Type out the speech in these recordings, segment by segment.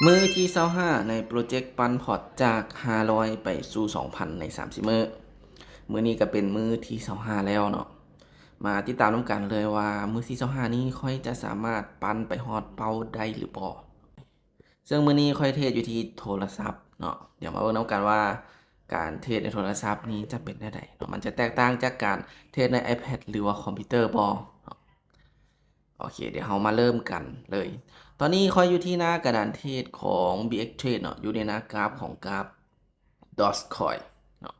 ມື້ທີຊາວຫ້າໃນໂປຣເຈັກປັ່ນພອດຈາກຫ້າຮ້ອຍໄປສູ່ສອງພັນໃນສາມສິບມື້. ມື້ນີ້ກໍເປັນມື້ທີຊາວຫ້າແລ້ວເນາະ. ມາຕິດຕາມນຳກັນເລີຍວ່າມື້ທີຊາວຫ້ານີ້ຂ້ອຍຈະສາມາດປັ່ນໄປຮອດເປົ້າໄດ້ຫຼືບໍ່. ເຊິ່ງມື້ນີ້ຂ້ອຍເທຣດຢູ່ທີ່ໂທລະສັບເນາະ. ດຽວມາເບິ່ງນຳກັນວ່າການເທຣດໃນໂທລະສັບນີ້ຈະເປັນແນວໃດເນາະ. ມັນຈະແຕກຕ່າງຈາກການເທຣດໃນ iPad ຫຼືວ່າຄອມພິວເຕີບໍ່ເນາະ. ໂອເຄ ດຽວເຮົາມາເລີ່ມກັນເລີຍ. ຕອນນີ້ຂ້ອຍຢູ່ທີ່ໜ້າກະດານເທຣດຂອງ BXTrade ເນາະ, ຢູ່ໃນໜ້າກຣາຟຂອງກຣາຟ Dogecoin ເນາະ.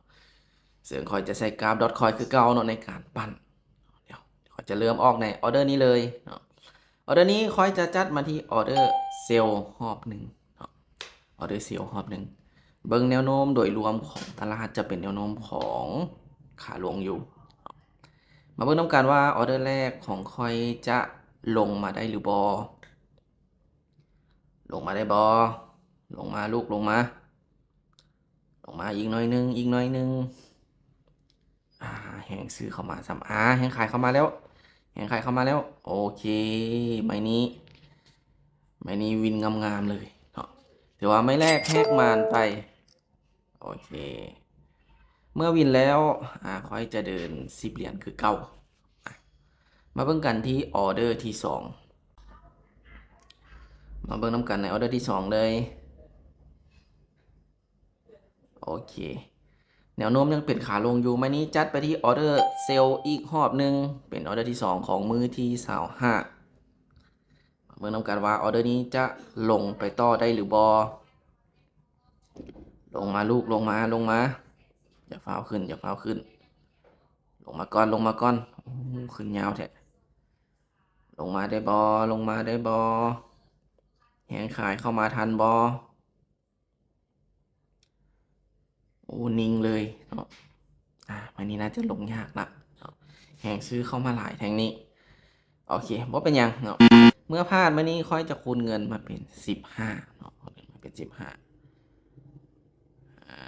ເຊິ່ງຂ້ອຍຈະໃຊ້ກຣາຟ Dogecoin ຄືເກົ່າເນາະໃນການປັ່ນ. ດຽວຂ້ອຍຈະເລີ່ມອອກໃນອອເດີນີ້ເລີຍເນາະ. ອອເດີນີ້ຂ້ອຍຈະຈັດມາທີ່ອອເດີເຊວຮອບໜຶ່ງເນາະ, ອອເດີເຊວຮອບໜຶ່ງ. ເບິ່ງແນວໂນ້ມໂດຍລວມຂອງຕະຫຼາດຈະເປັນແນວໂນ້ມຂອງຂາລົງຢູ່. ມາເບິ່ງນຳກັນວ່າອອເດີແລກຂອງຂ້ອຍຈະລົງມາໄດ້ຫຼືບໍ່. ລົງມາໄດ້ບໍ່? ລົງມາລູກ ລົງມາ. ລົງມາອີກໜ້ອຍໜຶ່ງ ອີກໜ້ອຍໜຶ່ງ. ອາ ແຮງຊື້ເຂົ້າມາຊ້ຳ. ອາ ແຮງຂາຍເຂົ້າມາແລ້ວ ແຮງຂາຍເຂົ້າມາແລ້ວ. ໂອເຄ ໄມ້ນີ້ ໄມ້ນີ້ວິນງາມໆເລີຍເນາະ. ຖືວ່າໄມ້ແລກແຫກໝານໄປ. ໂອເຄ ເມື່ອວິນແລ້ວ ອາ ຂ້ອຍຈະເດີນສິບຫຼຽນຄືເກົ່າ. ອາ ມາເບິ່ງກັນທີ່ອອເດີທີສອງ. ມາເບິ່ງນຳກັນໃນອອເດີທີສອງເລີຍ. ໂອເຄ ແນວໂນ້ມຍັງເປັນຂາລົງຢູ່. ໄມ້ນີ້ຈັດໄປທີ່ອອເດີເຊວອີກຮອບໜຶ່ງ ເປັນອອເດີທີສອງຂອງມື້ທີຊາວຫ້າ. ເບິ່ງນຳກັນວ່າອອເດີນີ້ຈະລົງໄປຕໍ່ໄດ້ຫຼືບໍ່. ລົງມາລູກ ລົງມາ ລົງມາ. ຢ່າຟ້າວຂຶ້ນ ຢ່າຟ້າວຂຶ້ນ. ລົງມາກ່ອນ ລົງມາກ່ອນ. ໂອ້ ຂຶ້ນຍາວແທ້. ລົງມາໄດ້ບໍ່? ລົງມາໄດ້ບໍ່? ແຮງຂາຍເຂົ້າມາທັນບໍ່? ໂອ້ ນິ່ງເລີຍເນາະ. ອາ ໄມ້ນີ້ໜ້າຈະລົງຍາກລະເນາະ, ແຮງຊື້ເຂົ້າມາຫຼາຍແທ່ງນີ້. ໂອເຄ ບໍ່ເປັນຫຍັງເນາະ. ເມື່ອພາດມານີ້ຂ້ອຍຈະຄູນເງິນມາເປັນສິບຫ້າເນາະ, ມາເປັນສິບຫ້າ. ອາ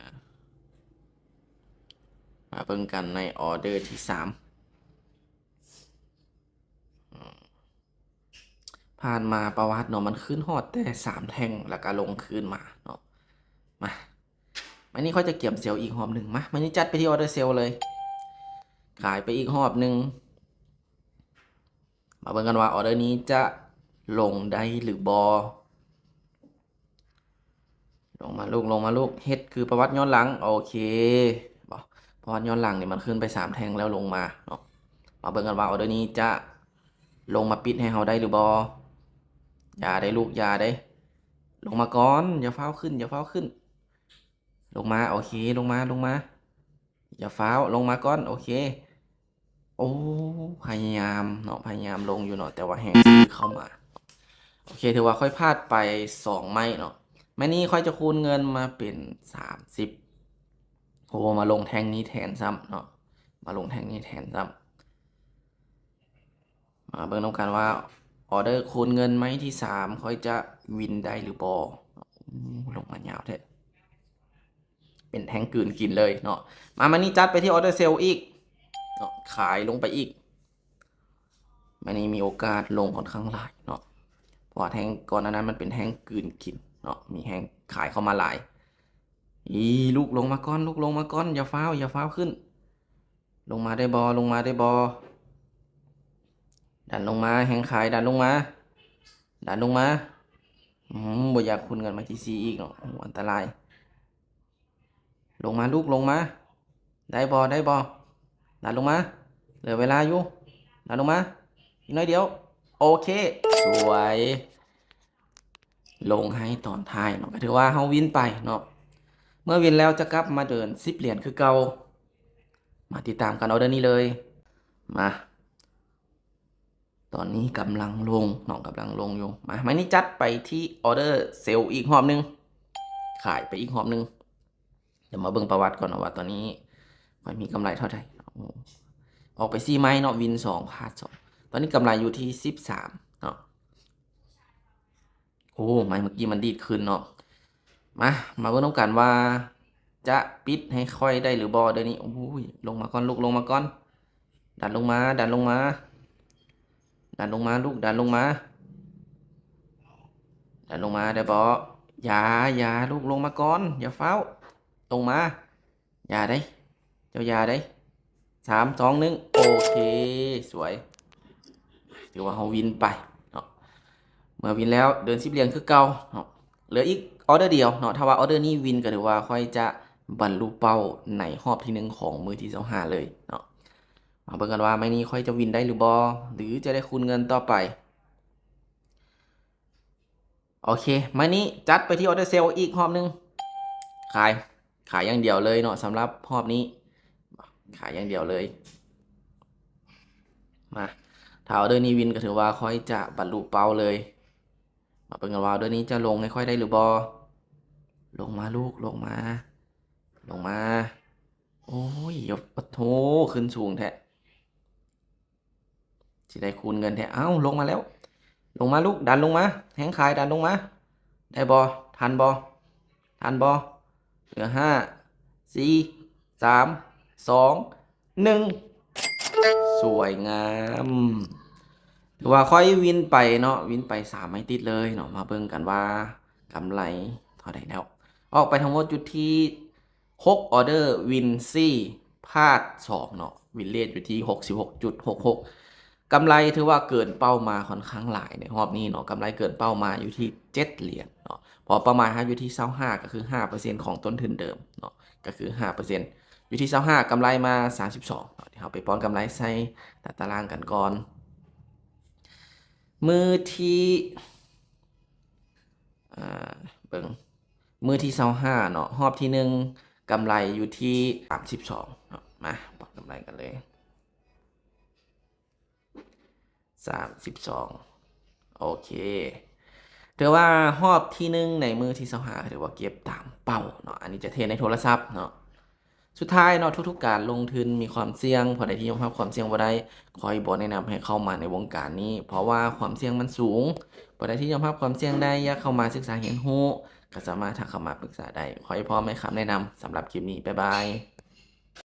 ມາເບິ່ງກັນໃນອອເດີທີສາມ. ອາ ຜ່ານມາປະຫວັດເນາະ ມັນຂຶ້ນຮອດແຕ່ສາມແທ່ງ ແລ້ວກະລົງຄືນມາເນາະ. ມາ ມານີ້ຂ້ອຍຈະກຽມເຊວອີກຮອບໜຶ່ງ. ມາ ມານີ້ຈັດໄປທີ່ອອເດີເຊວເລີຍ, ຂາຍໄປອີກຮອບໜຶ່ງ. ມາເບິ່ງກັນວ່າອອເດີນີ້ຈະລົງໄດ້ຫຼືບໍ່. ລົງມາລູກ ລົງມາລູກ. ເຮັດຄືປະຫວັດຍ້ອນຫຼັງ. ໂອເຄ ບໍ່ ປະຫວັດຍ້ອນຫຼັງນີ້ມັນຂຶ້ນໄປສາມແທ່ງແລ້ວລົງມາເນາະ. ມາເບິ່ງກັນວ່າອອເດີນີ້ຈະລົງມາປິດໃຫ້ເຮົາໄດ້ຫຼືບໍ່. ຢ່າເດ້ລູກ ຢ່າເດ້. ລົງມາກ່ອນ ຢ່າຟ້າວຂຶ້ນ ຢ່າຟ້າວຂຶ້ນ. ລົງມາ ໂອເຄ ລົງມາ ລົງມາ. ຢ່າຟ້າວ ລົງມາກ່ອນ. ໂອເຄ ໂອ້ ພະຍາຍາມເນາະ ພະຍາຍາມລົງຢູ່ເນາະ ແຕ່ວ່າແຮງຊື້ເຂົ້າມາ. ໂອເຄ ຖືວ່າຂ້ອຍພາດໄປສອງໄມ້ເນາະ. ໄມ້ນີ້ຂ້ອຍຈະຄູນເງິນມາເປັນສາມສິບ. ໂອ້ ມາລົງແທ່ງນີ້ແທນຊ້ຳເນາະ, ມາລົງແທ່ງນີ້ແທນຊ້ຳ. ມາເບິ່ງນຳກັນວ່າອອເດີຄູນເງິນໄມ້ທີສາມຂ້ອຍຈະວິນໄດ້ຫຼືບໍ່. ໂອ້ ລົງມາຍາວແທ້. ເປັນແທ່ງກືນກິນເລີຍເນາະ. ມາ ມານີ້ຈັດໄປທີ່ອອເດີເຊວອີກເນາະ, ຂາຍລົງໄປອີກ. ມານີ້ມີໂອກາດລົງຂ້ອນຂ້າງຫຼາຍເນາະ, ເພາະວ່າແທ່ງກ່ອນໜ້ານັ້ນມັນເປັນແທ່ງກືນກິນເນາະ, ມີແຮງຂາຍເຂົ້າມາຫຼາຍ. ອີ ລູກ ລົງມາກ່ອນ ລູກ ລົງມາກ່ອນ. ຢ່າຟ້າວ ຢ່າຟ້າວຂຶ້ນ. ລົງມາໄດ້ບໍ່? ລົງມາໄດ້ບໍ່? ດັນລົງມາ, ແຮງຂາຍ ດັນລົງມາ, ດັນລົງມາ. ອືມ ບໍ່ຢາກຄູນເງິນໄມ້ທີສີ່ອີກເນາະ. ໂອ້ ອັນຕະລາຍ. ລົງມາລູກ ລົງມາ. ໄດ້ບໍ່? ໄດ້ບໍ່? ດັນລົງມາ. ເຫຼືອເວລາຢູ່. ດັນລົງມາ. ອີກໜ້ອຍດຽວ. ໂອເຄ ສວຍ. ລົງໃຫ້ຕອນທ້າຍເນາະ, ກໍຖືວ່າເຮົາວິນໄປເນາະ. ເມື່ອວິນແລ້ວຈະກັບມາເດີນສິບຫຼຽນຄືເກົ່າ. ມາຕິດຕາມກັນອອເດີນີ້ເລີຍ. ມາ ຕອນນີ້ກຳລັງລົງເນາະ, ກຳລັງລົງຢູ່. ມາ ໄມ້ນີ້ຈັດໄປທີ່ອອເດີເຊວອີກຮອບໜຶ່ງ, ຂາຍໄປອີກຮອບໜຶ່ງ. ດຽວມາເບິ່ງປະຫວັດກ່ອນເນາະວ່າຕອນນີ້ຂ້ອຍມີກຳໄລເທົ່າໃດ. ໂອ້ ອອກໄປສີ່ໄມ້ເນາະ, ວິນສອງ ພາດສອງ. ຕອນນີ້ກຳໄລຢູ່ທີ່ສິບສາມເນາະ. ໂອ້ ໄມ້ເມື່ອກີ້ມັນດີດຂຶ້ນເນາະ. ມາ ມາເບິ່ງນຳກັນວ່າຈະປິດໃຫ້ຂ້ອຍໄດ້ຫຼືບໍ່ເດີນີ້. ໂອ້ຍ ລົງມາກ່ອນລູກ ລົງມາກ່ອນ. ດັນລົງມາ ດັນລົງມາ. ດັນລົງມາລູກ ດັນລົງມາ. ດັນລົງມາໄດ້ບໍ່? ຢ່າ ຢ່າລູກ ລົງມາກ່ອນ ຢ່າຟ້າວ ລົງມາ ຢ່າເດ້ ເຈົ້າຢ່າເດ້ ສາມ ສອງ ໜຶ່ງ ໂອເຄ ສວຍ ຖືວ່າເຮົາວິນໄປເນາະ. ເມື່ອວິນແລ້ວເດີນສິບຫຼຽນຄືເກົ່າເນາະ ເຫຼືອອີກອໍເດີດຽວເນາະ. ຖ້າວ່າອໍເດີນີ້ວິນ ກໍຖືວ່າຂ້ອຍຈະບັນລຸເປົ້າໃນຮອບທີໜຶ່ງຂອງມື້ທີຊາວຫ້າເລີຍເນາະ. ມາເບິ່ງກັນວ່າໄມ້ນີ້ຂ້ອຍຈະວິນໄດ້ຫຼືບໍ່ ຫຼືຈະໄດ້ຄູນເງິນຕໍ່ໄປ. ໂອເຄ ໄມ້ນີ້ຈັດໄປທີ່ອໍເດີເຊວອີກຮອບໜຶ່ງ ຂາຍ ຂາຍຢ່າງດຽວເລີຍເນາະ. ສຳລັບຮອບນີ້ ຂາຍຢ່າງດຽວເລີຍ. ມາ ຖ້າອໍເດີນີ້ວິນ ກໍຖືວ່າຂ້ອຍຈະບັນລຸເປົ້າເລີຍ. ມາເບິ່ງກັນວ່າອໍເດີນີ້ຈະລົງໃຫ້ຂ້ອຍໄດ້ຫຼືບໍ່. ລົງມາລູກ ລົງມາ ລົງມາ. ໂອ້ຍ ໂອ້ໂຫ ຂຶ້ນສູງແທ້ ຊິໄດ້ຄູນເງິນແທ້. ເອົ້າ ລົງມາແລ້ວ ລົງມາລູກ ດັນລົງມາ ແຮງຂາຍດັນລົງມາ. ໄດ້ບໍ່ ທັນບໍ່ ທັນບໍ່. ເຫຼືອຫ້າ ສີ່ ສາມ ສອງ ໜຶ່ງ ສວຍງາມ. ຖືວ່າຂ້ອຍວິນໄປເນາະ ວິນໄປສາມໄມ້ຕິດເລີຍເນາະ. ມາເບິ່ງກັນວ່າກຳໄລເທົ່າໃດແລ້ວ. ອອກໄປທັງໝົດຢູ່ທີ່ຫົກອໍເດີ ວິນສີ່ ພາດສອງເນາະ ວິນເລດຢູ່ທີ່ຫົກສິບຫົກຈຸດຫົກຫົກ. ກຳໄລຖືວ່າເກີນເປົ້າມາຂ້ອນຂ້າງຫຼາຍໃນຮອບນີ້ເນາະ ກຳໄລເກີນເປົ້າມາຢູ່ທີ່ເຈັດຫຼຽນເນາະ ເພາະເປົ້າໝາຍເຮົາຢູ່ທີ່ຊາວຫ້າ ກໍຄືຫ້າເປີເຊັນຂອງຕົ້ນທຶນເດີມເນາະ ກໍຄືຫ້າເປີເຊັນ ຢູ່ທີ່ຊາວຫ້າ ກຳໄລມາສາມສິບສອງເນາະ. ດຽວເຮົາໄປປ້ອນກຳໄລໃສ່ໜ້າຕາລາງກັນກ່ອນ. ມື້ທີ ອ່າ ເບິ່ງ ມື້ທີຊາວຫ້າເນາະ ຮອບທີໜຶ່ງ ກຳໄລຢູ່ທີ່ສາມສິບສອງເນາະ. ມາ ປອນກຳໄລກັນເລີຍ ສາມສິບສອງ ໂອເຄ ຖືວ່າຮອບທີໜຶ່ງໃນມື້ທີຊາວຫ້າ ຖືວ່າເກັບຕາມເປົ້າເນາະ. ອັນນີ້ຈະເທຣດໃນໂທລະສັບເນາະ. ສຸດທ້າຍເນາະ ທຸກໆການລົງທຶນມີຄວາມສ່ຽງ ຜູ້ໃດທີ່ຍອມຮັບຄວາມສ່ຽງບໍ່ໄດ້ ຂ້ອຍບໍ່ແນະນຳໃຫ້ເຂົ້າມາໃນວົງການນີ້ ເພາະວ່າຄວາມສ່ຽງມັນສູງ. ຜູ້ໃດທີ່ຍອມຮັບຄວາມສ່ຽງໄດ້ ຢາກເຂົ້າມາສຶກສາຮຽນຮູ້ ກໍສາມາດທັກເຂົ້າມາປຶກສາໄດ້. ຂ້ອຍພ້ອມໃຫ້ຄຳແນະນຳ. ສຳລັບຄລິບນີ້ ບາຍບາຍ.